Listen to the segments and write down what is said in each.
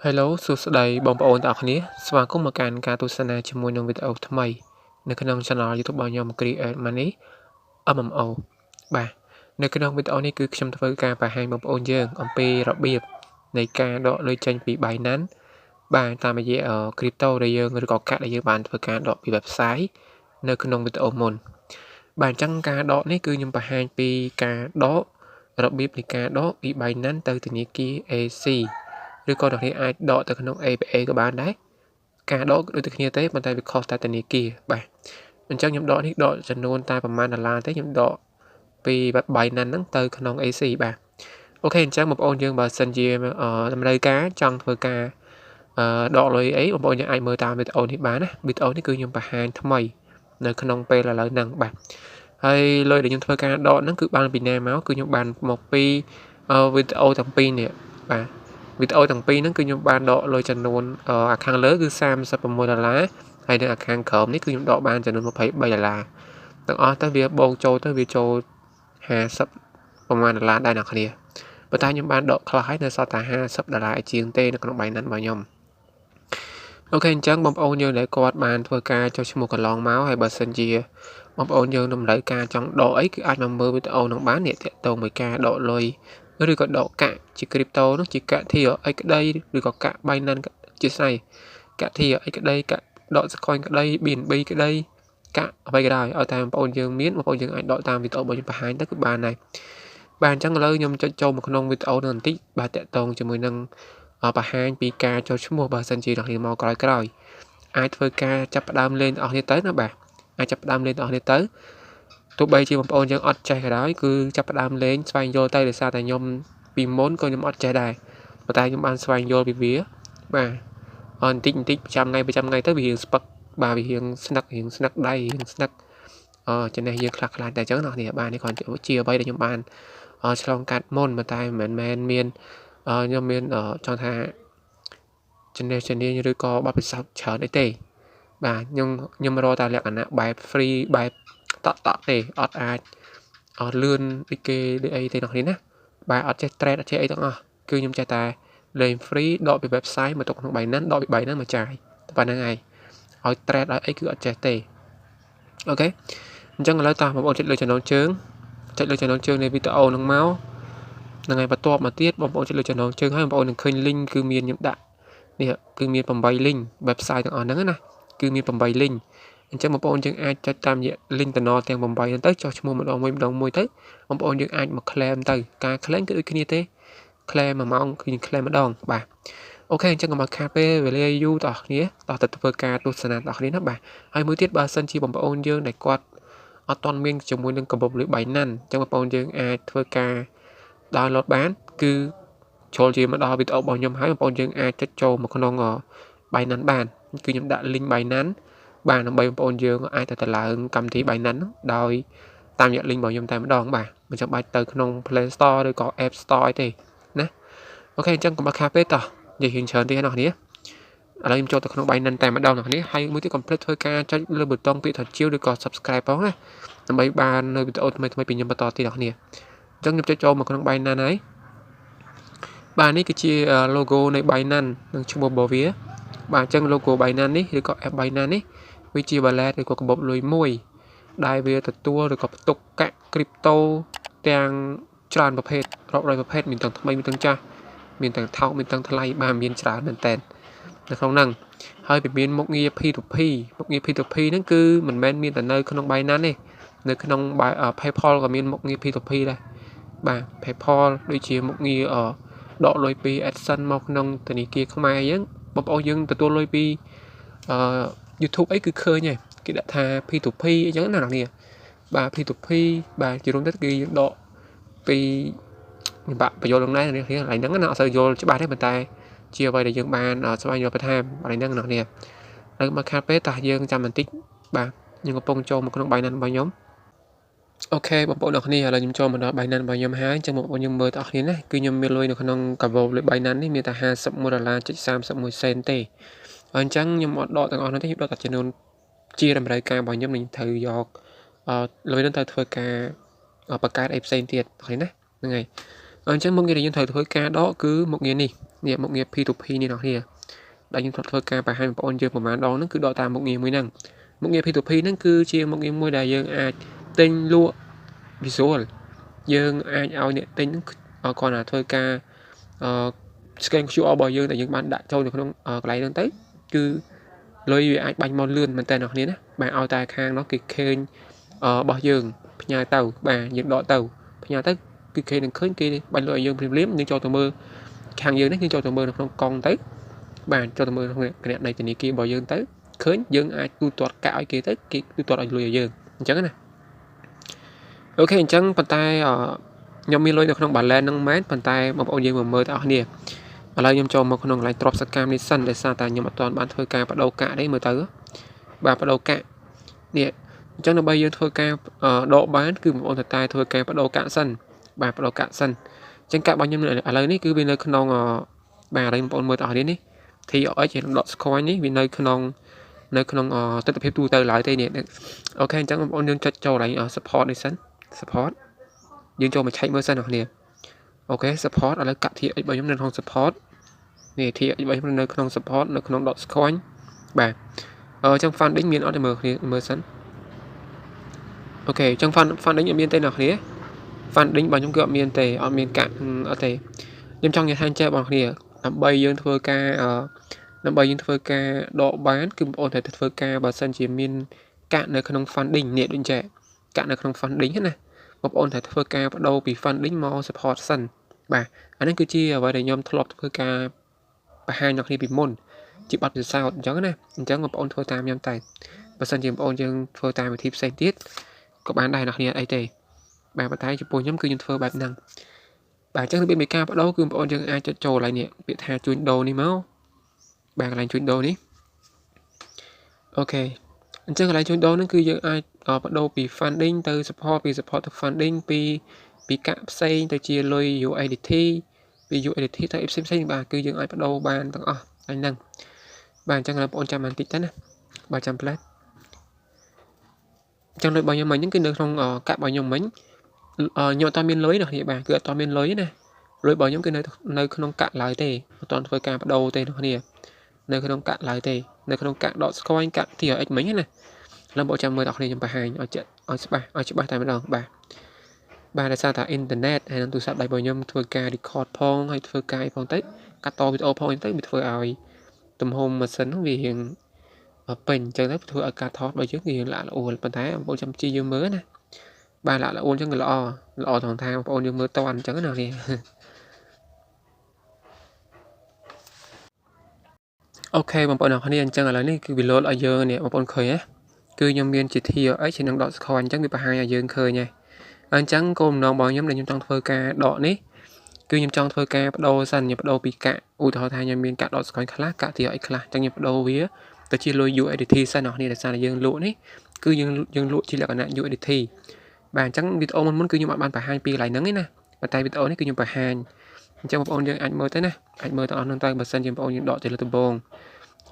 Hello សួស្តីបងប្អូនទាំងអស់គ្នាស្វាគមន៍មកកាន់ការទស្សនាជាមួយនឹងវីដេអូថ្មីនៅក្នុង Channel YouTube របស់ខ្ញុំ Create Money MMO បាទនៅក្នុងវីដេអូនេះគឺខ្ញុំធ្វើការបង្ហាញបងប្អូនយើងអំពីរបៀបនៃការដកលុយចេញពី Binance បាទតាមរយៈ Crypto ដែលយើងឬក៏កាក់ដែលយើងបានធ្វើការដកពី website នៅក្នុងវីដេអូមុនបាទអញ្ចឹងការដកនេះគឺខ្ញុំបង្ហាញពីការដករបៀបនៃការដកពី Binance ទៅធនាគារ AC ឬក៏អ្នកអាចដកទៅក្នុង ABA ក៏បានដែរការដកដូចតែគ្នាទេប៉ុន្តែវាខុសតែធនាគារបាទអញ្ចឹងខ្ញុំដកនេះដកចំនួនតែប្រហែលដុល្លារទេខ្ញុំដកពី Binance ហ្នឹងទៅក្នុង AC បាទ OK អញ្ចឹងបងប្អូនយើងបើសិនជាតម្រូវការចង់ធ្វើការដកលុយអីបងប្អូនយើងអាចមើលតាមវីដេអូនេះបានណាវីដេអូនេះគឺខ្ញុំបង្ហាញថ្មីនៅក្នុងពេលឥឡូវហ្នឹងបាទហើយលុយដែលខ្ញុំធ្វើការដកហ្នឹងគឺបានពីណាមកគឺខ្ញុំបានមកពីវីដេអូទាំងពីរនេះបាទវីដេអូទាំងពីរហ្នឹងគឺខ្ញុំបានដកលុយចំនួនអាខាងលើគឺ36ដុល្លារហើយនៅអាខាងក្រោមនេះគឺខ្ញុំដកបានចំនួន23ដុល្លារទាំងអស់ទៅវាបូកចូលទៅវាចូល50ប្រហែលដុល្លារដែរអ្នកគ្នាប៉ុន្តែខ្ញុំបានដកខ្លះហើយនៅសល់តែ50ដុល្លារជាងទេនៅក្នុង Binance របស់ខ្ញុំOK អញ្ចឹងបងប្អូនយើងដែលគាត់បានធ្វើការចុះឈ្មោះកន្លងមកហើយបើសិនជាបងប្អូនយើងតម្រូវការចង់ដកអីគឺអាចមកមើលវីដេអូនឹងបាននេះទាក់ទងមួយការដកលុយឬក៏ដកកាក់ជា crypto នោះជាកាក់ TRX ក្តីឬក៏កាក់ Binance ជាស្រ័យកាក់ TRX ក្តីកាក់ដក Coin ក្តី BNB ក្តីកាក់អ្វីក៏ដោយឲ្យតែបងប្អូនយើងមានបងប្អូនយើងអាចដកតាមវីដេអូរបស់ខ្ញុំបង្ហាញទៅគឺបានហើយបាទអញ្ចឹងឥឡូវខ្ញុំចុចចូលមកក្នុងវីដេអូនឹងបន្តិចបាទទាក់ទងជាមួយនឹងបង្ហាញពីការចុះឈ្មោះបើសិនជាអ្នកគ្នាមកក្រោយក្រោយអាចធ្វើការចាប់ផ្ដើមលេងបងប្អូនគ្នាទៅណាបាទអាចចាប់ផ្ដើមលេងបងប្អូនគ្នាទៅទោះបីជាបងប្អូនយើងអត់ចេះក៏ដោយគឺចាប់ផ្ដើមលេងស្វែងយល់ទៅដោយសារតែខ្ញុំពីមុនក៏ខ្ញុំអត់ចេះដែរប៉ុន្តែខ្ញុំបានស្វែងយល់ពីវាបាទបន្តិចបន្តិចប្រចាំថ្ងៃប្រចាំថ្ងៃទៅវារៀងស្ពឹកបាទវារៀងស្នឹករៀងស្នឹកដៃរៀងស្នឹកអឺចំណេះយើងខ្លះខ្លះតែអញ្ចឹងណានេះបាទនេះគ្រាន់ជាអ្វីដែលខ្ញុំបានឆ្លងកាត់មុនប៉ុន្តែមិនមែនមានខ្ញុំមានចង់ថាចំណេះជំនាញឬក៏បទពិសោធន៍ច្រើនអីទេបាទខ្ញុំរកតែលក្ខណៈបែប free បែបតក់តក់ទេអត់អាចអត់លឿនដូចគេដូចអីទេនោះនេះណាបាទអត់ចេះ trade អត់ចេះអីទាំងអស់គឺខ្ញុំចេះតែលេង free ដកពី website មកទុកក្នុង Binance ដកពី Binance មកចាយតែប៉ុណ្្នឹងឯងឲ្យ trade ឲ្យអីគឺអត់ចេះទេOK អញ្ចឹងឥឡូវតោះបងប្អូនចុចលើចំណងជើងចុចលើចំណងជើងនៃវីដេអូហ្នឹងមកហ្នឹងហើយបន្ទាប់មកទៀតបងប្អូនចុចលើចំណងជើងហើយបងប្អូននឹងឃើញ link គឺមានខ្ញុំដាក់នេះគឺមាន8 link website ទាំងអស់ហ្នឹងណាគឺមាន8 link អញ្ចឹងបងប្អូនយើងអាចចុចតាមរយៈ link តំណទាំង8ហ្នឹងទៅចុះឈ្មោះម្ដងមួយម្ដងមួយទៅបងប្អូនយើងអាចមក claim ទៅការ claim គឺដូចគ្នាទេ claim 1ម៉ោងគឺយើង claim ម្ដងបាទ OK អញ្ចឹងកុំឲ្យខាតពេលវេលាយូរតោះគ្នាតោះទៅធ្វើការទស្សនាតោះគ្នាណាបាទហើយមួយទៀតបើសិនជាបងប្អូនយើងដែលគាត់អត់ទាន់មានជាមួយនឹងកាបូបលុយ Binance អញ្ចឹងបងប្អូនយើងអាចធ្វើការ download បានគឺចូលជាមកដល់វីដេអូរបស់ខ្ញុំហើយបងប្អូនយើងអាចចុចចូលមកក្នុង Binance បានគឺខ្ញុំដាក់ link Binance បាទដើម្បីបងប្អូនយើងអាចទៅតម្លើងកម្មវិធី Binance ហ្នឹងដោយតាមរយៈ link របស់ខ្ញុំតែម្ដងបាទមិនចាំបាច់ទៅក្នុង Play Store ឬក៏ App Store អីទេណាOK អញ្ចឹងកុំឲ្យខាតពេលតោះនិយាយរៀងច្រើនទៀតណាអ្នកឥឡូវខ្ញុំចូលទៅក្នុង Binance តែម្ដងអ្នកនេះហើយមួយទៀតកុំភ្លេចធ្វើការចុចលើប៊ូតុងពាក្យថាជាវឬក៏ Subscribe ផងណាដើម្បីបាននៅវីដេអូថ្មីៗពីខ្ញុំបន្តទៀតអ្នកនេះអញ្ចឹងខ្ញុំចុចចូលមកក្នុង Binance ហើយបាទនេះគឺជា logo នៃ Binance និងឈ្មោះរបស់វាបាទអញ្ចឹង logo Binance នេះឬក៏ app Binance នេះវាជា wallet ឬក៏កាបូបលុយមួយដែលវាទទួលឬក៏ផ្ទុកកាក់ crypto ទាំងច្រើនប្រភេទរាប់រយប្រភេទមានទាំងថ្មីមានទាំងចាស់មានទាំងថោកមានទាំងថ្លៃបាទមានច្រើនមែនតើនៅក្នុងហ្នឹងហើយវាមានមុខងារ P2P មុខងារ P2P ហ្នឹងគឺមិនមែនមានតែនៅក្នុង Binance ទេនៅក្នុង PayPal ក៏មានមុខងារ P2P ដែរបាទ PayPal ដូចជាមុខងារដកលុយពី AdSense មកក្នុងធនាគារខ្មែរយើងបងប្អូនយើងទទួលលុយពីអឺ YouTube អីគឺឃើញហើយគេដាក់ថា P2P អីចឹងណាអ្នកនេះបាទ P2P បាទជារួមទៅគេយើងដកពីខ្ញុំបាក់បញ្យល់ក្នុងដែរនេះកន្លែងហ្នឹងណាអត់សូវយល់ច្បាស់ទេប៉ុន្តែជាអ្វីដែលយើងបានស្វែងយល់បន្ថែមកន្លែងហ្នឹងអ្នកនេះហើយមកខាតពេលតោះយើងចាំបន្តិចបាទខ្ញុំកំពុងចូលមកក្នុង Binance របស់ខ្ញុំOK បងប្អូនអរគ្នាឥឡូវខ្ញុំចូលមកដល់ Binance របស់ខ្ញុំហើយអញ្ចឹងបងប្អូនយើងមើលទាំងអស់គ្នាណាគឺខ្ញុំមានលុយនៅក្នុងកាបូបលុយ Binance នេះមានតែ51ដុល្លារ31សេនទេអញ្ចឹងខ្ញុំអត់ដកទាំងអស់នោះទេខ្ញុំដកតែចំនួនជាតម្រូវការរបស់ខ្ញុំនឹងត្រូវយកលុយនោះទៅធ្វើការបង្កើតអីផ្សេងទៀតឃើញណាហ្នឹងហើយអញ្ចឹងមុខងារដែលយើងត្រូវធ្វើការដកគឺមុខងារនេះ នេះមុខងារ P2P នេះអ្នកគ្នាដែលខ្ញុំធ្លាប់ធ្វើការបង្ហាញបងប្អូនយើងប្រហែលដងហ្នឹងគឺដកតាមមុខងារមួយហ្នឹងមុខងារ P2P ហ្នឹងគឺជាមុខងារមួយដែលយើងអាចទិញលក់ visual យើងអាចឲ្យអ្នកទិញហ្នឹងគ្រាន់តែធ្វើការអឺ scan QR របស់យើងដែលយើងបានដាក់ចូលនៅក្នុងកន្លែងហ្នឹងទៅគឺលុយវាអាចបាញ់មកលឿនមែនតើអ្នកគ្នាណាបាទឲ្យតែខាងនោះគេឃើញរបស់យើងផ្ញើទៅបាទយើងដកទៅផ្ញើទៅគឺគេនឹងឃើញគេបាញ់លុយឲ្យយើងភ្លាមៗយើងចូលទៅមើលខាងយើងនេះយើងចូលទៅមើលនៅក្នុងកង់ទៅបាទចូលទៅមើលក្នុងគណនីធនាគាររបស់យើងទៅឃើញយើងអាចទូទាត់កាក់ឲ្យគេទៅគេទូទាត់ឲ្យលុយឲ្យយើងអញ្ចឹងណាOK អញ្ចឹងប៉ុន្តែខ្ញុំមានលុយនៅក្នុង balance ហ្នឹងមែនប៉ុន្តែបងប្អូនយើងមកមើលទាំងអស់គ្នាឥឡូវខ្ញុំចូលមកក្នុងកន្លែងទ្រព្យសកម្មនេះសិនដោយសារតែខ្ញុំអត់ទាន់បានធ្វើការបដូរកាក់ទេមើលទៅបាទបដូរកាក់នេះអញ្ចឹងដើម្បីយើងធ្វើការដកបានគឺបងប្អូនតែធ្វើការបដូរកាក់សិនបាទបដូរកាក់សិនអញ្ចឹងកាក់របស់ខ្ញុំឥឡូវនេះគឺវានៅក្នុងបាទឥឡូវបងប្អូនមើលទាំងអស់គ្នានេះ TRX និង Dogecoin នេះវានៅក្នុងទស្សនវិជ្ជាទូទៅឡើយទេនេះOK អញ្ចឹងបងប្អូនយើងចុចចូលកន្លែង support នេះសិន support យើងចូលមកឆែកមើលសិនអ្នកគ្នាOK support ឥឡូវកាក់ TRX របស់ខ្ញុំនៅក្នុង support នេះ TRX របស់ខ្ញុំនៅក្នុង support នៅក្នុង Dogecoin បាទអឺចឹង funding មានអត់ទេមើលគ្នាមើលសិន OK ចឹង funding អត់មានទេអ្នកគ្នា funding របស់ខ្ញុំគឺអត់មានទេអត់មានកាក់អត់ទេខ្ញុំចង់និយាយថាចេះបងគ្នាដើម្បីយើងធ្វើការដើម្បីយើងធ្វើការដកបានគឺបងប្អូនត្រូវតែធ្វើការបើសិនជាមានកាក់នៅក្នុង funding នេះដូចចេះកាក់នៅក្នុង funding ណាបងប្អូនត្រូវធ្វើការបដូរពី funding មក support សិនបាទអានេះគឺជាអ្វីដែលខ្ញុំធ្លាប់ធ្វើការបង្ហាញដល់គ្នាពីមុនជាបទពិសោធន៍អញ្ចឹងណាអញ្ចឹងបងប្អូនធ្វើតាមខ្ញុំតែបើសិនជាបងប្អូនយើងធ្វើតាមវិធីផ្សេងទៀតក៏បានដែរអ្នកគ្នាអីទេបាទប៉ុន្តែចំពោះខ្ញុំគឺខ្ញុំធ្វើបែបហ្នឹងបាទអញ្ចឹងរបៀបនៃការបដូរគឺបងប្អូនយើងអាចចុចចូលកន្លែងនេះពាក្យថាជួញដូរនេះមកបាទកន្លែងជួញដូរនេះOK អញ្ចឹងកន្លែងជួញដូរហ្នឹងគឺយើងអាចបដូរពី funding ទៅ support ពី support ទៅ funding ពីកាក់ផ្សេងទៅជាលុយ USDT ពី USDT ទៅផ្សេងផ្សេងបាទគឺយើងអាចបដូរបានទាំងអស់ហើយហ្នឹងបាទអញ្ចឹងបងប្អូនចាំបន្តិចទៅណាបាទចាំផ្លែតអញ្ចឹងលុយរបស់ខ្ញុំមិញហ្នឹងគឺនៅក្នុងកាក់របស់ខ្ញុំមិញខ្ញុំអត់មានលុយណាគ្នាបាទគឺអត់មានលុយណាលុយរបស់ខ្ញុំគឺនៅក្នុងកាក់ឡើយទេអត់ទាន់ធ្វើការបដូរទេអ្នកគ្នានៅក្នុងកាក់ឡើយទេនៅក្នុងកាក់ Dogecoin កាក់ TRX មិញណាឥឡូវបងចាំមើលដល់គ្នាខ្ញុំបង្ហាញឲ្យចិត្តឲ្យច្បាស់ឲ្យច្បាស់តែម្ដងបាទបាទដោយសារតែអ៊ីនធឺណិតហើយនឹងទូរស័ព្ទដៃរបស់ខ្ញុំធ្វើការ record ផងហើយធ្វើការអីផងទៅកាត់តវីដេអូផងអីទៅវាធ្វើឲ្យទំហំម៉ាស៊ីនហ្នឹងវារៀងពេញអញ្ចឹងទៅធ្វើឲ្យការថតរបស់យើងវារៀងលាក់ល្អប៉ុន្តែបងប្អូនចាំជីយើងមើលណាបាទលាក់ល្អអញ្ចឹងក៏ល្អល្អត្រង់ថាបងប្អូនយើងមើលតន់អញ្ចឹងណានេះOK បងប្អូនអរគ្នាអញ្ចឹងឥឡូវនេះគឺវាលោតឲ្យយើងនេះបងប្អូនឃើញទេគឺខ្ញុំមានជា TRX និង Dogecoin អញ្ចឹងវាបង្ហាញឲ្យយើងឃើញហើយអញ្ចឹងគោលបំណងរបស់ខ្ញុំដែលខ្ញុំចង់ធ្វើការដកនេះគឺខ្ញុំចង់ធ្វើការបដូរសិនខ្ញុំបដូរពីកាក់ឧទាហរណ៍ថាខ្ញុំមានកាក់ Dogecoin ខ្លះកាក់ TRX ខ្លះអញ្ចឹងខ្ញុំបដូរវាទៅជាលុយ USDT សិនអ្នកគ្នាដោយសារតែយើងលក់នេះគឺយើងលក់ជាលក្ខណៈ USDT បាទអញ្ចឹងវីដេអូមុនៗគឺខ្ញុំអត់បានបង្ហាញពីកន្លែងហ្នឹងទេណាប៉ុន្តែវីដេអូនេះគឺខ្ញុំបង្ហាញអញ្ចឹងបងប្អូនយើងអាចមើលទៅណាអាចមើលទាំងអស់ហ្នឹងទៅបើសិនជាបងប្អូនយើងដកទៅលើដំបង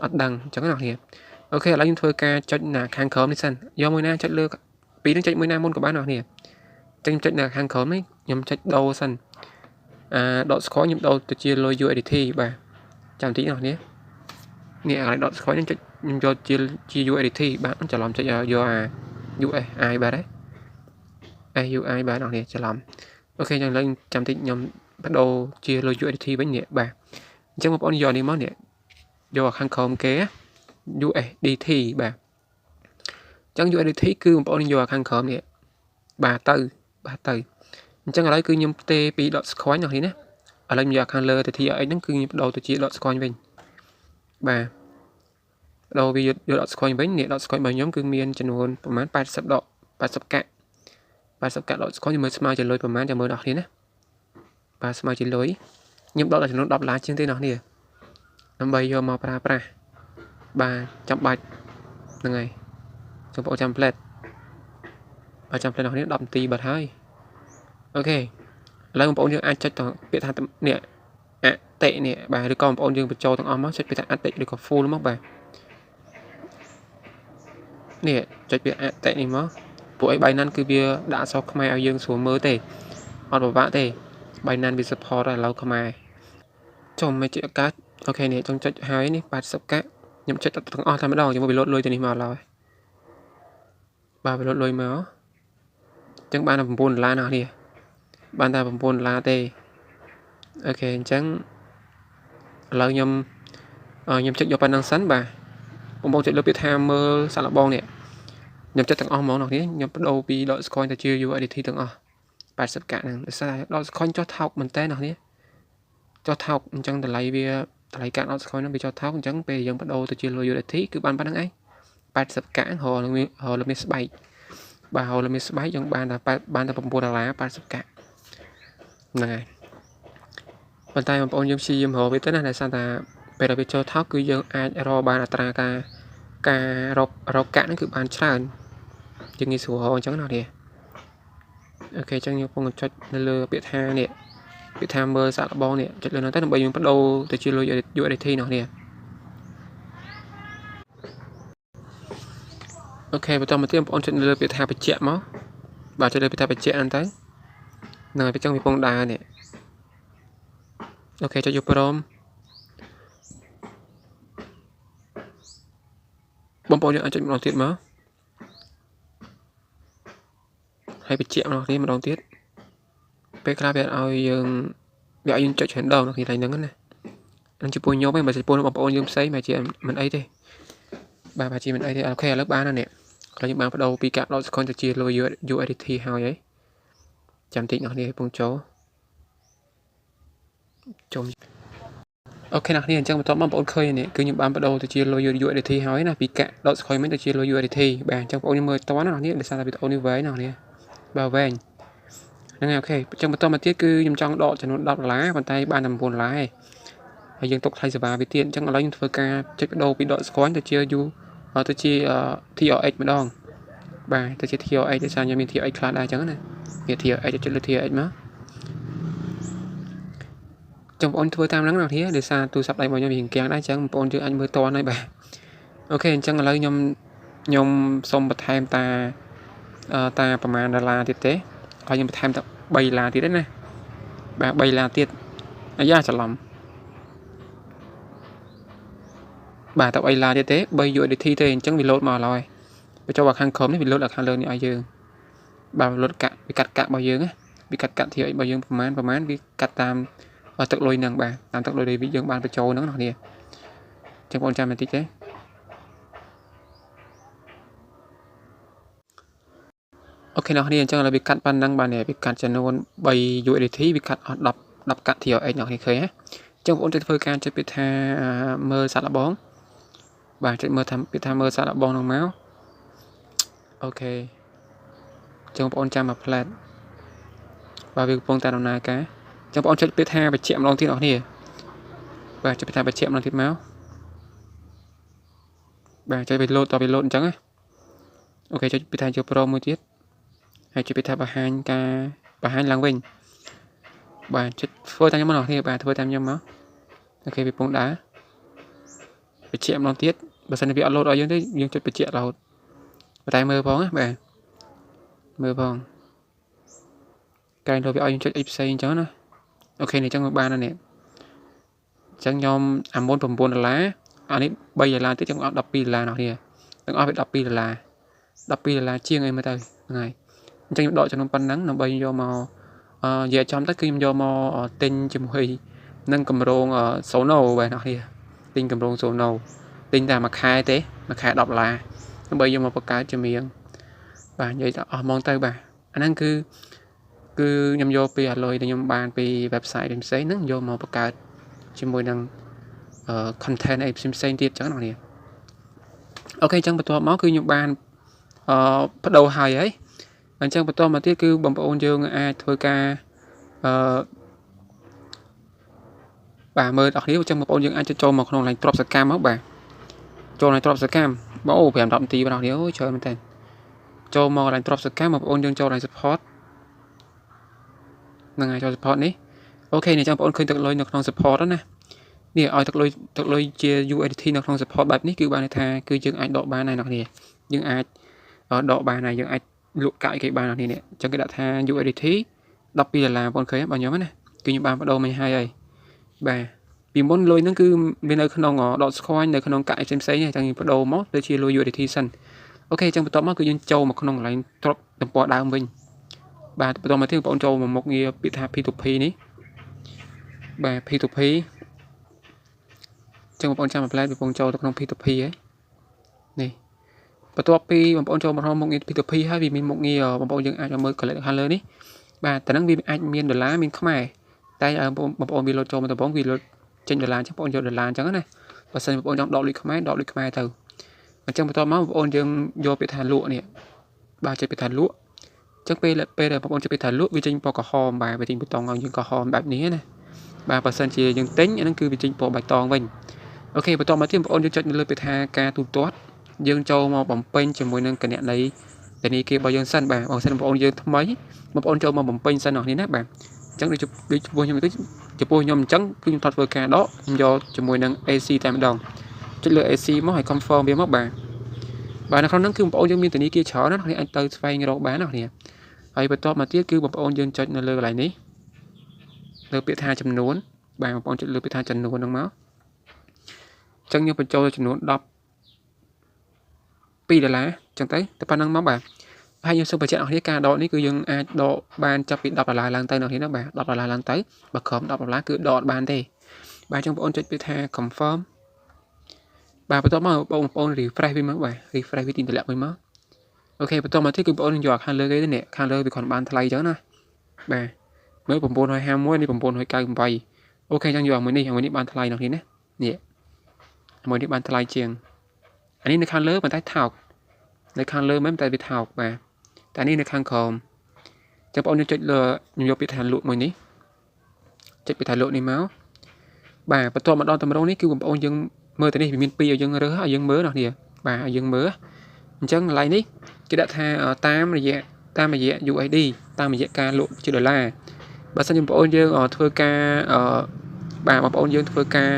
អត់ដឹងអញ្ចឹងណាអ្នកគ្នាOK ឥឡូវខ្ញុំធ្វើការចុចណាខាងក្រោមនេះសិនយកមួយណាចុចលើពីរនឹងចុចមួយណាមុនក៏បានអ្នកគ្នាអញ្ចឹងចុចនៅខាងក្រោមនេះខ្ញុំចុចដូរសិនអា Dogecoin ខ្ញុំដូរទៅជាលុយ USDT បាទចាំតិចអ្នកគ្នានេះអាកន្លែង Dogecoin នេះចុចខ្ញុំយកជា USDT បាទច្រឡំចុចយកអា USI បាទហ៎ SUI បាទអ្នកគ្នាច្រឡំOK ចឹងឥឡូវចាំតិចខ្ញុំបដូរជាលុយ USDT វិញនេះបាទអញ្ចឹងបងប្អូនយកនេះមកនេះយកខាងក្រោមគេ USDT បាទអញ្ចឹង USDT គឺបងប្អូនយកខាងក្រោមនេះបាទទៅបាទទៅអញ្ចឹងឥឡូវគឺខ្ញុំផ្ទេរពី Dogecoin អ្នកនេះណាឥឡូវខ្ញុំយកខាងលើទៅ TRX ហ្នឹងគឺខ្ញុំបដូរទៅជា Dogecoin វិញបាទបដូរវាយក Dogecoin វិញនេះ Dogecoin របស់ខ្ញុំគឺមានចំនួនប្រហែល80ដក80កាក់80កាក់ Dogecoin មើលស្មើជាលុយប្រហែលចាំមើលដល់គ្នាណាបាទស្មើជាលុយខ្ញុំដកដល់ចំនួន10ដុល្លារជាងទេអ្នកគ្នាដើម្បីយកមកប្រើប្រាស់បាទចាំបាច់ហ្នឹងហើយសូមបងប្អូនចាំផ្លែតបាទចាំផ្លែតអ្នកគ្នា10នាទីបាត់ហើយ OK ឥឡូវបងប្អូនយើងអាចចុចទៅពាក្យថានេះអតិនេះបាទឬក៏បងប្អូនយើងបញ្ចូលទាំងអស់មកចុចពាក្យថាអតិឬក៏ full មកបាទនេះចុចពាក្យអតិនេះមកពួកអី Binance គឺវាដាក់អក្សរខ្មែរឲ្យយើងស្រួលមើលទេអត់ពិបាកទេ Binance វា support ឥឡូវខ្មែរ ចុះមិនចុចកើត OK នេះចង់ចុចហើយនេះ80កាក់ខ្ញុំចុចទាំងអស់តែម្ដងជាមួយវាលោតលុយទៅនេះមកឡើយបាទវាលោតលុយមកអញ្ចឹងបានតែ9ដុល្លារណានេះបានតែ9ដុល្លារទេ OK អញ្ចឹងឥឡូវខ្ញុំខ្ញុំចុចយកប៉ុណ្ណឹងសិនបាទបងប្អូនចុចលើពាក្យថាមើលសាកល្បងនេះខ្ញុំចុចទាំងអស់ហ្មងអ្នកនេះខ្ញុំបដូរពី Dogecoin ទៅជា USDT ទាំងអស់80កាក់ហ្នឹងដោយសារ Dogecoin ចុះថោកមែនតើអ្នកនេះចុះថោកអញ្ចឹងតម្លៃវាតម្លៃកាក់ Dogecoin ហ្នឹងវាចុះថោកអញ្ចឹងពេលយើងបដូរទៅជាលុយ USDT គឺបានប៉ុណ្្នឹងឯង80កាក់រលមានរលមានស្បែកបាទរលមានស្បែកយើងបានតែបានតែ9ដុល្លារ80កាក់ហ្នឹងហើយប៉ុន្តែបងប្អូនយើងព្យាយាមរកវាទៅណាដោយសារតែពេលដែលវាចូលថោកគឺយើងអាចរកបានអត្រាការការរករកកាក់ហ្នឹងគឺបានច្រើនយើងងាយស្រួលរកអញ្ចឹងណានេះ OK អញ្ចឹងយើងកំពុងចុចនៅលើពាក្យថានេះពាក្យថាមើលសាកល្បងនេះចុចលើហ្នឹងទៅដើម្បីយើងបដូរទៅជាលុយ USDT នោះនេះ OK បន្តមកទៀតបងប្អូនចុចនៅលើពាក្យថាបញ្ជាក់មកបាទចុចលើពាក្យថាបញ្ជាក់ហ្នឹងទៅហ្នឹងហើយវាចឹងវាពងដើរនេះ OK ចុចយកព្រមបងប្អូនយើងអាចចុចម្ដងទៀតមកហើយបញ្ជាក់ម្ដងទៀតម្ដងទៀតពេលខ្លះវាឲ្យយើងវាឲ្យយើងចុចច្រើនដងនៅកន្លែងហ្នឹងណានឹងចំពោះខ្ញុំឯងបើចំពោះបងប្អូនយើងផ្សេងបើជាមិនអីទេបាទបើជាមិនអីទេ OK ឥឡូវបានហើយនេះឥឡូវយើងបានបដូរពីកាក់ Dogecoin ទៅជាលុយ USDT ហើយហីចាំតិចអ្នកនេះកំពុងចូលជុំ OK អ្នកនេះអញ្ចឹងបន្ទាប់មកបងប្អូនឃើញនេះគឺខ្ញុំបានបដូរទៅជាលុយ USDT ហើយណាពីកាក់ Dogecoin មិញទៅជាលុយ USDT បាទអញ្ចឹងបងប្អូនមើលតណាអ្នកនេះដោយសារតែវីដេអូនេះវែងណាអ្នកនេះបាទវែងហ្នឹងហើយ OK អញ្ចឹងបន្តមកទៀតគឺខ្ញុំចង់ដកចំនួន10ដុល្លារប៉ុន្តែបានតែ9ដុល្លារឯងហើយយើងទុកថ្លៃសេវាវាទៀតអញ្ចឹងឥឡូវខ្ញុំធ្វើការចុចបដូរពី Dogecoin ទៅជា U ទៅជា TRX ម្ដងបាទទៅជា TRX ដោយសារខ្ញុំមាន TRX ខ្លះដែរអញ្ចឹងណាវា TRX ចុចលើ TRX មកចឹងបងប្អូនធ្វើតាមហ្នឹងណាគ្នាដោយសារទូរស័ព្ទដៃរបស់ខ្ញុំវាគាំងដែរអញ្ចឹងបងប្អូនយើងអាចមើលតនហើយបាទ OK អញ្ចឹងឥឡូវខ្ញុំខ្ញុំសូមបន្ថែមតាតាប្រហែលដុល្លារទៀតទេហើយខ្ញុំបន្ថែមតែ3ដុល្លារទៀតទេណាបាទ3ដុល្លារទៀតអាយ៉ាច្រឡំបាទតែ3ដុល្លារទៀតទេ3 USDT ទេអញ្ចឹងវាលោតមកឡើយបញ្ចូលឲ្យខាងក្រោមនេះវាលោតដល់ខាងលើនេះឲ្យយើងបាទវាលោតកាក់វាកាត់កាក់របស់យើងណាវាកាត់កាក់ TRX របស់យើងប្រហែលប្រហែលវាកាត់តាមទឹកលុយហ្នឹងបាទតាមទឹកលុយដែលយើងបានបញ្ចូលហ្នឹងណាគ្នាចឹងបងចាំបន្តិចទេ OK អ្នកគ្នាអញ្ចឹងឥឡូវវាកាត់ប៉ុណ្ណឹងបាទនេះវាកាត់ចំនួន3 USDT វាកាត់អស់10 10កាក់ TRX អ្នកគ្នាឃើញហ៎អញ្ចឹងបងប្អូនទៅធ្វើការចុចពាក្យថាមើលសាកល្បងបាទចុចមើលថាពាក្យថាមើលសាកល្បងហ្នឹងមក OK អញ្ចឹងបងប្អូនចាំមួយផ្លែតបាទវាកំពុងតែដំណើរការអញ្ចឹងបងប្អូនចុចពាក្យថាបញ្ជាក់ម្ដងទៀតអ្នកគ្នាបាទចុចពាក្យថាបញ្ជាក់ម្ដងទៀតមកបាទចុចវាលោតតវាលោតអញ្ចឹងណា OK ចុចពាក្យថាយកព្រមមួយទៀតហើយចុចពាក្យថាបង្ហាញការបង្ហាញឡើងវិញបាទចុចធ្វើតាមខ្ញុំមកអ្នកគ្នាបាទធ្វើតាមខ្ញុំមក OK វាពងដើរបញ្ជាក់ម្ដងទៀតបើសិនជាវាអត់លោតឲ្យយើងទេយើងចុចបញ្ជាក់រហូតតែមើលផងណាបាទមើលផងកែងលោវាឲ្យយើងចុចអីផ្សេងអញ្ចឹងណា OK នេះអញ្ចឹងបានហើយនេះអញ្ចឹងខ្ញុំអាមុន9ដុល្លារអានេះ3ដុល្លារទៀតចឹងអស់12ដុល្លារអ្នកគ្នាទាំងអស់វា12ដុល្លារ12ដុល្លារជាងអីមើលទៅហ្នឹងហើយអញ្ចឹងខ្ញុំដកចំនួនប៉ុណ្ណឹងដើម្បីយកមកនិយាយចំទៅគឺខ្ញុំយកមកទិញជាមួយនឹងកម្រង Sono បាទអ្នកគ្នាទិញកម្រង Sono ទិញតែមួយខែទេមួយខែ10ដុល្លារដើម្បីយកមកបង្កើតចម្រៀងបាទនិយាយទៅអស់ហ្មងទៅបាទអាហ្នឹងគឺខ្ញុំយកពីអាលុយដែលខ្ញុំបានពី website ផ្សេងៗហ្នឹងយកមកបង្កើតជាមួយនឹង content អីផ្សេងៗទៀតអញ្ចឹងណាអ្នក OK អញ្ចឹងបន្ទាប់មកគឺខ្ញុំបានបដូរហើយហើយអញ្ចឹងបន្តមកទៀតគឺបងប្អូនយើងអាចធ្វើការអឺបាទមើលដល់គ្នាអញ្ចឹងបងប្អូនយើងអាចចូលមកក្នុង line ទ្រព្យសកម្មមកបាទចូល line ទ្រព្យសកម្មបាទអូ5 10នាទីបងប្អូនអូច្រើនមែនតើចូលមក line ទ្រព្យសកម្មបងប្អូនយើងចូល line support ហ្នឹងហើយចូល support នេះ OK នេះចឹងបងប្អូនឃើញទឹកលុយនៅក្នុង support ណានេះឲ្យទឹកលុយជា USDT នៅក្នុង support បែបនេះគឺបានន័យថាគឺយើងអាចដកបានហើយអ្នកគ្នាយើងអាចដកបានហើយយើងអាចលក់កាក់គេបានអ្នកនេះអញ្ចឹងគេដាក់ថា USDT 12ដុល្លារបងប្អូនឃើញបងខ្ញុំណាគឺខ្ញុំបានបដូរមិញហើយហើយបាទ ពីមុនលុយហ្នឹងគឺវានៅក្នុង Dogecoin នៅក្នុងកាក់ផ្សេងផ្សេងហ្នឹងយើងបដូរមកទៅជាលុយ USDT សិន។ OK អញ្ចឹងបន្ទាប់មកគឺយើងចូលមកក្នុងកន្លែងទ្របទំព័រដើមវិញបាទបន្តមកទៀតបងប្អូនចូលមកមុខងារពាក្យថា P2P នេះបាទ P2P ចឹងបងប្អូនចាំមួយផ្លែកំពុងចូលទៅក្នុង P2P ហើយនេះបន្ទាប់ពីបងប្អូនចូលមកក្នុងមុខងារ P2P ហើយវាមានមុខងារបងប្អូនយើងអាចមកមើល collect ខាងលើនេះបាទតែហ្នឹងវាអាចមានដុល្លារមានខ្មែរតែបងប្អូនវាលោតចូលមកដំបូងវាលោតចេញដុល្លារអញ្ចឹងបងប្អូនយកដុល្លារអញ្ចឹងណាបើសិនបងប្អូនចង់ដកលុយខ្មែរដកលុយខ្មែរទៅអញ្ចឹងបន្ទាប់មកបងប្អូនយើងយកពាក្យថាលក់នេះបាទចុចពាក្យថាលក់អញ្ចឹងពេលពេលដែលបងប្អូនចុចពាក្យថាលក់វាចេញពណ៌ក្រហមបាទវាចេញប៊ូតុងឲ្យយើងក្រហមបែបនេះណាបាទបើសិនជាយើងទិញអាហ្នឹងគឺវាចេញពណ៌បៃតងវិញ។ OK បន្តមកទៀតបងប្អូនយើងចុចនៅលើពាក្យថាការទូទាត់យើងចូលមកបំពេញជាមួយនឹងគណនីធនាគាររបស់យើងសិនបាទបើសិនបងប្អូនយើងថ្មីបងប្អូនចូលមកបំពេញសិនអស់នេះណាបាទអញ្ចឹងដូចដូចចំពោះខ្ញុំទៅចំពោះខ្ញុំអញ្ចឹងគឺខ្ញុំថតធ្វើការដកខ្ញុំយកជាមួយនឹង AC តែម្ដងចុចលើ AC មកឲ្យ confirm វាមកបាទបាទនៅក្នុងហ្នឹងគឺបងប្អូនយើងមានធនាគារច្រើនណាស់អ្នកអាចទៅស្វែងរកបានណាអ្នកហើយបន្ទាប់មកទៀតគឺបងប្អូនយើងចុចនៅលើកន្លែងនេះលើពាក្យថាចំនួនបាទបងប្អូនចុចលើពាក្យថាចំនួនហ្នឹងមកចឹងយើងបញ្ចូលចំនួន12ដុល្លារចឹងទៅតែប៉ុណ្្នឹងមកបាទហើយយើងសូមបញ្ជាក់អស់គ្នាការដកនេះគឺយើងអាចដកបានចាប់ពី10ដុល្លារឡើងទៅនៅនេះណាបាទ10ដុល្លារឡើងទៅបើក្រោម10ដុល្លារគឺដកអត់បានទេបាទចឹងបងប្អូនចុចពាក្យថា confirm បាទបន្ទាប់មកបងប្អូន refresh វាមកបាទ refresh វាទីតម្លាក់មួយមក OK បន្ទាប់មកទៀតគឺបងប្អូនយកខាងលើគេនេះខាងលើវាគ្រាន់បានថ្លៃចឹងណាបាទមើល951នេះ998 OK ចឹងយកមួយនេះមួយនេះបានថ្លៃនោះនេះណានេះមួយនេះបានថ្លៃជាងអានេះនៅខាងលើប៉ុន្តែថោកនៅខាងលើមិនតែវាថោកបាទតែនេះនៅខាងក្រោមចឹងបងប្អូនចុចលើខ្ញុំយកពាក្យថាលក់មួយនេះចុចពាក្យថាលក់នេះមកបាទបន្ទាប់មកដល់តម្រងនេះគឺបងប្អូនយើងមើលទៅនេះវាមានពីរឲ្យយើងរើសឲ្យយើងមើលនោះនេះបាទឲ្យយើងមើលអញ្ចឹងកន្លែងនេះគេដាក់ថាតាមរយៈតាមរយៈ USD តាមរយៈការលក់ជាដុល្លារបើសិនជាបងប្អូនយើងធ្វើការបាទបងប្អូនយើងធ្វើការ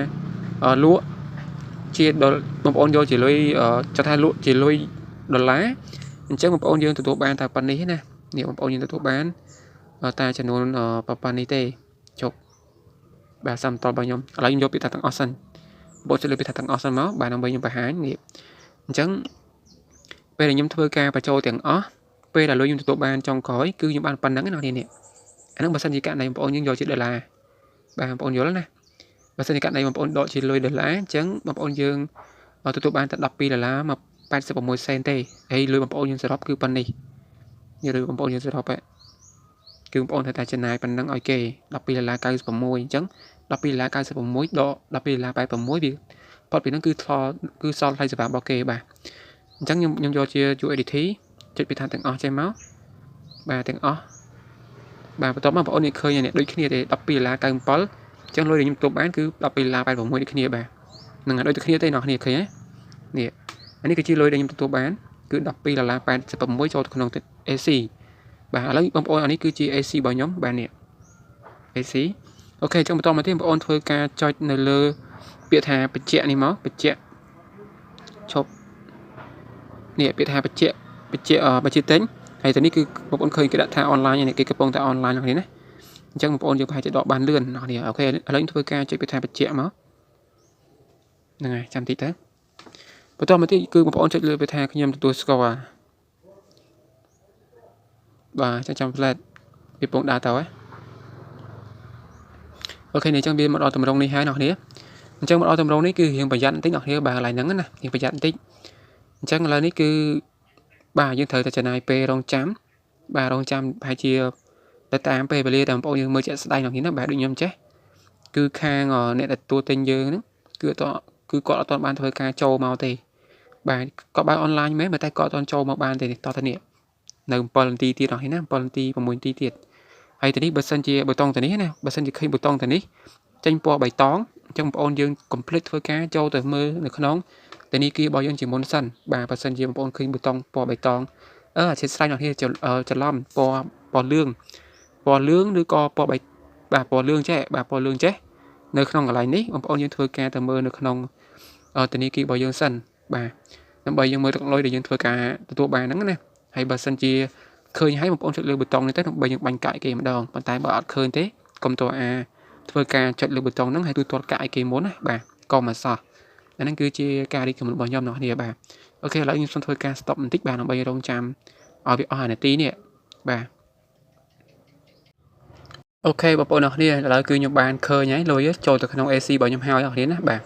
លក់ជាបងប្អូនយកជាលុយចង់ថាលក់ជាលុយដុល្លារអញ្ចឹងបងប្អូនយើងទទួលបានតែប៉ុណ្នេះណានេះបងប្អូនយើងទទួលបានតែចំនួនប៉ុណ្នេះទេជប់បាទសំតរបស់ខ្ញុំឥឡូវខ្ញុំយកពាក្យថាទាំងអស់សិនបងចុចលើពាក្យថាទាំងអស់សិនមកបាទដើម្បីខ្ញុំបង្ហាញនេះអញ្ចឹងពេលដែលខ្ញុំធ្វើការបញ្ចូលទាំងអស់ពេលដែលលុយខ្ញុំទទួលបានចុងក្រោយគឺខ្ញុំបានប៉ុណ្្នឹងណានេះអាហ្នឹងបើសិនជាករណីបងប្អូនយើងយកជាដុល្លារបាទបងប្អូនយល់ណាបើសិនជាករណីបងប្អូនដកជាលុយដុល្លារអញ្ចឹងបងប្អូនយើងទទួលបានតែ12ដុល្លារមក86សេនទេហើយលុយបងប្អូនយើងសរុបគឺប៉ុណ្នេះនេះលុយបងប្អូនយើងសរុបគឺបងប្អូនត្រូវតែចំណាយប៉ុណ្ណឹងឲ្យគេ12ដុល្លារ96អញ្ចឹង12ដុល្លារ96ដក12ដុល្លារ86វាផុតពីហ្នឹងគឺថលគឺសល់ថ្លៃសេវារបស់គេបាទអញ្ចឹងខ្ញុំខ្ញុំយកជា USDT ចុចពីថាទាំងអស់ចេះមកបាទទាំងអស់បាទបន្ទាប់មកបងប្អូននេះឃើញនេះដូចគ្នាទេ12ដុល្លារ97អញ្ចឹងលុយដែលខ្ញុំទប់បានគឺ12ដុល្លារ86ដូចគ្នាបាទនឹងដូចគ្នាទេអ្នកគ្នាឃើញទេនេះអានេះគឺជាលុយដែលខ្ញុំទទួលបានគឺ12ដុល្លារ86ចូលទៅក្នុង AC បាទឥឡូវបងប្អូនអានេះគឺជា AC របស់ខ្ញុំបាទនេះ AC OK អញ្ចឹងបន្តមកទៀតបងប្អូនធ្វើការចុចនៅលើពាក្យថាបញ្ជាក់នេះមកបញ្ជាក់ឈប់នេះពាក្យថាបញ្ជាក់បញ្ជាក់បញ្ជាទិញហើយទៅនេះគឺបងប្អូនឃើញគេដាក់ថា online នេះគេកំពុងតែ online នេះណាអញ្ចឹងបងប្អូនយើងប្រហែលជាដកបានលឿននេះ OK ឥឡូវខ្ញុំធ្វើការចុចពាក្យថាបញ្ជាក់មកហ្នឹងហើយចាំតិចទៅបន្តមកទៀតគឺបងប្អូនចុចលើពាក្យថាខ្ញុំទទួលស្គាល់បាទចាំចាំផ្លែតវាពងដើរទៅហ៎ OK នេះអញ្ចឹងវាមកដល់តម្រងនេះហើយអ្នកគ្នាអញ្ចឹងមកដល់តម្រងនេះគឺរៀងប្រយ័ត្នបន្តិចអ្នកគ្នាបាទកន្លែងហ្នឹងណារៀងប្រយ័ត្នបន្តិចអញ្ចឹងឥឡូវនេះគឺបាទយើងត្រូវតែចំណាយពេលរងចាំបាទរងចាំប្រហែលជាទៅតាមពេលវេលាដែលបងប្អូនយើងមើលជាក់ស្ដែងអ្នកគ្នាណាបាទដូចខ្ញុំចេះគឺខាងអ្នកដែលទទួលទិញយើងហ្នឹងគឺអត់គឺគាត់អត់ទាន់បានធ្វើការចូលមកទេបាទគាត់បើអនឡាញមែនតែគាត់អត់ទាន់ចូលមកបានទេតទៅនេះនៅ7នាទីទៀតអស់ណា7នាទី6នាទីទៀតហើយទៅនេះបើសិនជាប៊ូតុងទៅនេះណាបើសិនជាឃើញប៊ូតុងទៅនេះចេញពណ៌បៃតងអញ្ចឹងបងប្អូនយើងកុំភ្លេចធ្វើការចូលទៅមើលនៅក្នុងធនាគាររបស់យើងជាមុនសិនបាទបើសិនជាបងប្អូនឃើញប៊ូតុងពណ៌បៃតងអឺអធិស្ឋានអ្នកគ្នាច្រឡំពណ៌ពណ៌លឿងពណ៌លឿងឬក៏ពណ៌បៃបាទពណ៌លឿងចេះបាទពណ៌លឿងចេះនៅក្នុងកន្លែងនេះបងប្អូនយើងធ្វើការទៅមើលនៅក្នុងធនាគាររបស់យើងសិនបាទដើម្បីយើងមើលទឹកលុយដែលយើងធ្វើការទទួលបានហ្នឹងណាហើយបើសិនជាឃើញហើយបងប្អូនចុចលើប៊ូតុងនេះទៅដើម្បីយើងបាញ់កាក់គេម្ដងប៉ុន្តែបើអត់ឃើញទេកុំតអា ធ្វើការចុចលើប៊ូតុងហ្នឹងហើយទូទាត់កាក់ឲ្យគេមុនណាបាទកុំអសោះអាហ្នឹងគឺជាការ recommend របស់ខ្ញុំអ្នកគ្នាបាទ។ OK ឥឡូវខ្ញុំសូមធ្វើការ stop បន្តិចបាទដើម្បីរងចាំឲ្យវាអស់អានាទីនេះបាទ។ OK បងប្អូនអរគ្នាឥឡូវគឺខ្ញុំបានឃើញហើយលុយចូលទៅក្នុង AC របស់ខ្ញុំហើយអរគ្នាណាបាទ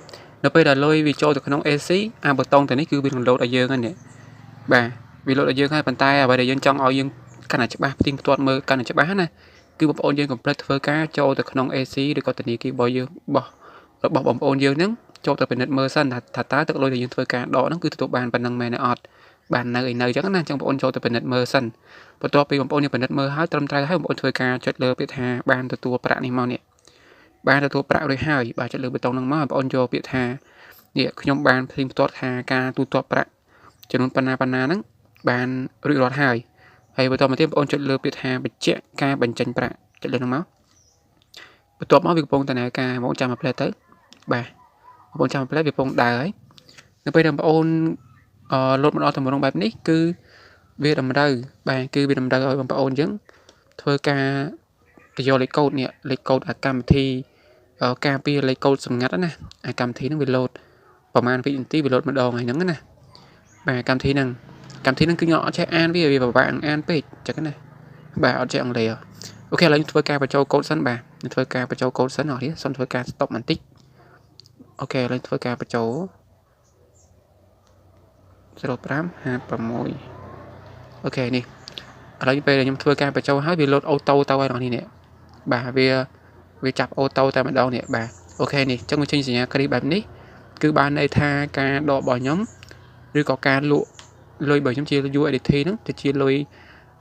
នៅពេលដែលលុយវាចូលទៅក្នុង AC អាប៊ូតុងទៅនេះគឺវានឹងលោតឲ្យយើងហ្នឹងនេះបាទវាលោតឲ្យយើងហើយប៉ុន្តែអ្វីដែលយើងចង់ឲ្យយើងកាន់តែច្បាស់ផ្ទៀងផ្ទាត់មើលកាន់តែច្បាស់ណាគឺបងប្អូនយើងកុំភ្លេចធ្វើការចូលទៅក្នុង AC ឬក៏ធនាគាររបស់យើងរបស់បងប្អូនយើងហ្នឹងចូលទៅពិនិត្យមើលសិនថាតើទឹកលុយដែលយើងធ្វើការដកហ្នឹងគឺទទួលបានប៉ុណ្ណឹងមែនទេអត់បាននៅឯនៅអញ្ចឹងណាអញ្ចឹងបងប្អូនចូលទៅពិនិត្យមើលសិនបន្ទាប់ពីបងប្អូនយើងពិនិត្យមើលហើយត្រឹមត្រូវហើយបងប្អូនធ្វើការចុចលើពាក្យថាបានទទួលប្រាក់នេះមកនេះបានទទួលប្រាក់រួចហើយបាទចុចលើប៊ូតុងហ្នឹងមកបងប្អូនយកពាក្យថានេះខ្ញុំបានផ្ទៀងផ្ទាត់ថាការទូទាត់ប្រាក់ចំនួនប៉ុណ្ណាប៉ុណ្ណាហ្នឹងបានរួចរាល់ហើយហើយបន្តមកទៀតបងប្អូនចុចលើពាក្យថាបញ្ជាក់ការបញ្ចេញប្រាក់ចុចលើហ្នឹងមកបន្ទាប់មកវាកំពុងដំណើរការបងចាំមួយភ្លែតទៅបាទបងប្អូនចាំមួយភ្លែតវាកំពុងដើរហើយនៅពេលដែលបងប្អូនអឺលោតមកដល់ទម្រង់បែបនេះគឺវាតម្រូវបាទគឺវាតម្រូវឲ្យបងប្អូនយើងធ្វើការទៅយកលេខកូដនេះលេខកូដអាកម្មវិធីការពារលេខកូដសម្ងាត់ណាអាកម្មវិធីហ្នឹងវាលោតប្រហែលវិនាទីវាលោតម្ដងហើយហ្នឹងណាបាទកម្មវិធីហ្នឹងគឺខ្ញុំអត់ចេះអានវាវាពិបាកអានពេកចឹងណាបាទអត់ចេះអង់គ្លេស OK ឥឡូវខ្ញុំធ្វើការបញ្ចូលកូដសិនបាទខ្ញុំធ្វើការបញ្ចូលកូដសិនអរសូមធ្វើការ stop បន្តិច OK ឥឡូវធ្វើការបញ្ចូល0556 OK នេះឥឡូវពេលខ្ញុំធ្វើការបញ្ចូលហើយវាលោត auto ទៅហើយដល់នេះនេះបាទវាវាចាប់ auto តែម្ដងនេះបាទ OK នេះអញ្ចឹងវាចេញសញ្ញាគ្រីបែបនេះគឺបានន័យថាការដករបស់ខ្ញុំឬក៏ការលក់លុយរបស់ខ្ញុំជា USDT ហ្នឹងទៅជាលុយ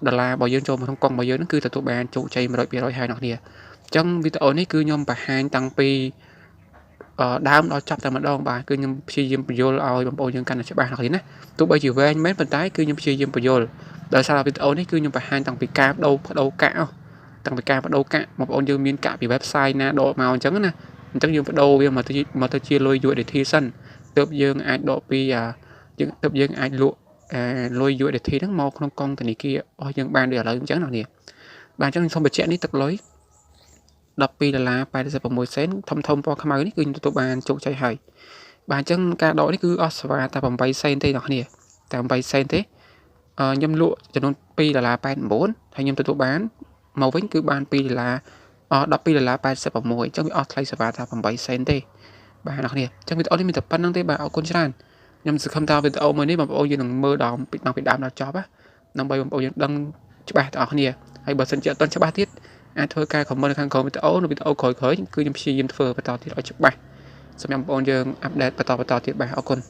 ដុល្លាររបស់យើងចូលមកក្នុងកុងរបស់យើងហ្នឹងគឺទទួលបានជោគជ័យ100%ហើយអ្នកគ្នាអញ្ចឹងវីដេអូនេះគឺខ្ញុំបង្ហាញតាំងពីដើមដល់ចប់តែម្ដងបាទគឺខ្ញុំព្យាយាមពន្យល់ឲ្យបងប្អូនយើងកាន់តែច្បាស់អ្នកគ្នាណាទោះបីជាវែងមែនប៉ុន្តែគឺខ្ញុំព្យាយាមពន្យល់ដោយសារវីដេអូនេះគឺខ្ញុំបង្ហាញតាំងពីការបដូរបដូរកាក់តាំងពីការបដូរកាក់បងប្អូនយើងមានកាក់ពី website ណាដកមកអញ្ចឹងណាអញ្ចឹងយើងបដូរវាមកទៅជាលុយ USDT សិនទើបយើងអាចដកពីយើងទើបយើងអាចលក់អាលុយ USDT ហ្នឹងមកក្នុងកុងធនាគាររបស់យើងបានដូចឥឡូវអញ្ចឹងណានេះបាទអញ្ចឹងខ្ញុំសូមបញ្ជាក់នេះទឹកលុយ12ដុល្លារ86សេនធំធំពណ៌ខ្មៅនេះគឺខ្ញុំទទួលបានជោគជ័យហើយបាទអញ្ចឹងការដកនេះគឺអស់សេវាតែ8សេនទេអ្នកគ្នាតែ8សេនទេខ្ញុំលក់ចំនួន2ដុល្លារ89ហើយខ្ញុំទទួលបានមកវិញគឺបាន2ដុល្លារ12ដុល្លារ86អញ្ចឹងវាអស់ថ្លៃសេវាតែ8សេនទេបាទអ្នកគ្នាអញ្ចឹងវីដេអូនេះមានតែប៉ុណ្្នឹងទេបាទអរគុណច្រើនខ្ញុំសង្ឃឹមថាវីដេអូមួយនេះបងប្អូនយើងនឹងមើលដល់ពីដើមដល់ចប់ណាដើម្បីបងប្អូនយើងដឹងច្បាស់ទាំងអស់គ្នាហើយបើសិនជាអត់ទាន់ច្បាស់ទៀតអាចធ្វើការ comment នៅខាងក្រោមវីដេអូនៅវីដេអូក្រោយៗគឺខ្ញុំព្យាយាមធ្វើបន្តទៀតឲ្យច្បាស់សម្រាប់បងប្អូនយើង update បន្តបន្តទៀតបាទអរគុណ។